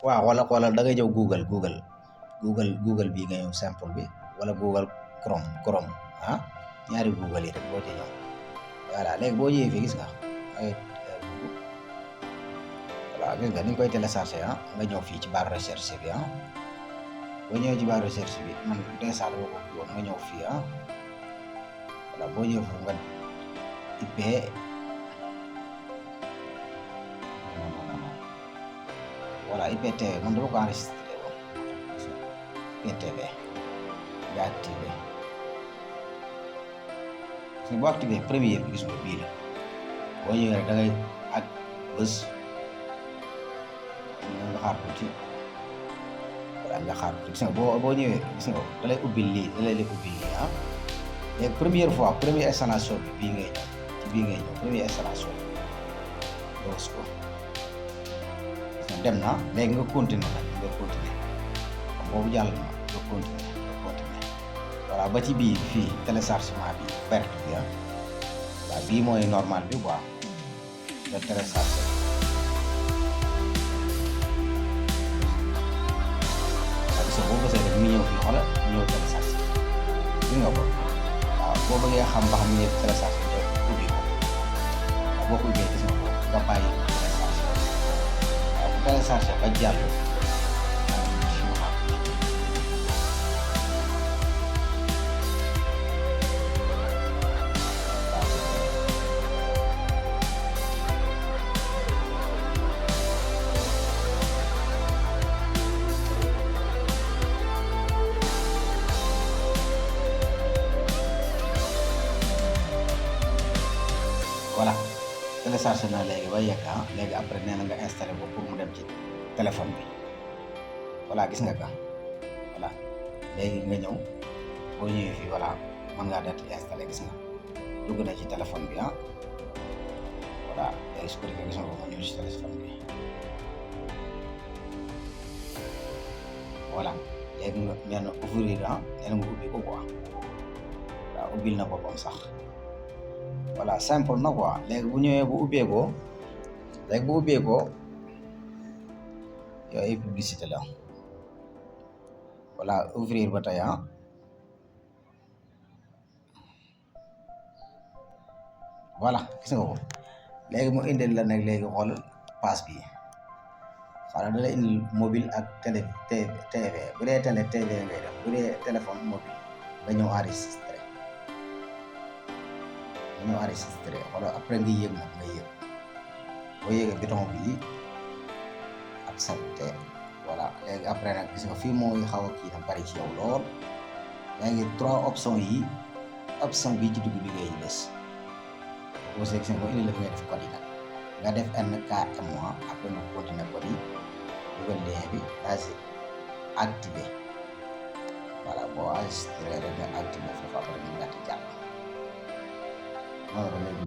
waaw wala da ngay ñëw Google bii nga ñëw simple bi wala Google Chrome ñaari Google yi rek boo ci ñëw voilà léegi boo ñëwee fii gis nga voilà gis nga ni ñu koy téléchargé nga ñëw fii ci barre recherche bi boo ñëwee ci barre recherche bi man dèjà dama ko woon nga ñëw fii voilà boo ñëwee foofu nga IP voilà IPTV man dama ko enregistré woon IPTV nga activé boo activé premier bi gis nga bii la boo ñëwee rek da ngay ak bës nga xaar tuuti voilà nga xaar tuuti gis nga boo ñëwee gis nga da lay ubbil lii léegi première installation bi bii ngay ñëw première installation bi nga bës ko dem na léegi nga continuer boobu jàll na nga continuer voilà ba ci bii fii téléchargement bi perte bi waaw bii mooy normal bi quoi nga télécharger waaw gis nga boo bësee rek mi ñëw fii xoolal ñëw télécharger gis nga ko waaw boo bëggee xam ba xam ne télécharger nga ubbi ko waaw boo ko ubbee gis nga ko nga bàyyi téléchargé ba jàll voilà téléchargé na léegi ba yegg léegi après nee na nga installé ko pour mu dem ci téléphone bi voilà gis nga ka voilà léegi nga ñëw boo ñëwee fii voilà mën ngaa det installé gis nga dugg na ci téléphone bi voilà léegi su ko defee gis nga ko ma ñëw ci téléphone bi voilà léegi nga nee na ouvrir nee na nga ubbi ko quoi waaw ubbil na boppam sax voilà simple na quoi léegi bu ñëwee bu ubbeekoo yooyu ay publicité la voilà ouvrir ba tey voilà gis nga ko léegi mu indil la nag léegi xool pass bi xanaa da lay indil mobile ak télé TV bu dee télé TV ngay def bu dee téléphone mobile nga ñëw enregistré wala après nga yëg nag boo yëgee bouton bi accepté voilà léegi après nag gis nga fii mooy xaw a kii nag bari ci yow lool léegi 3 options yi option bi ci dugg bi ngay bës boo gis nga indi la fi ngay def code yi nag nga def NKM après nga continuer code yi dugal lien bi daal di activé voilà boo enregistré rek nga activé foofu après nga daal di jàpp noonu la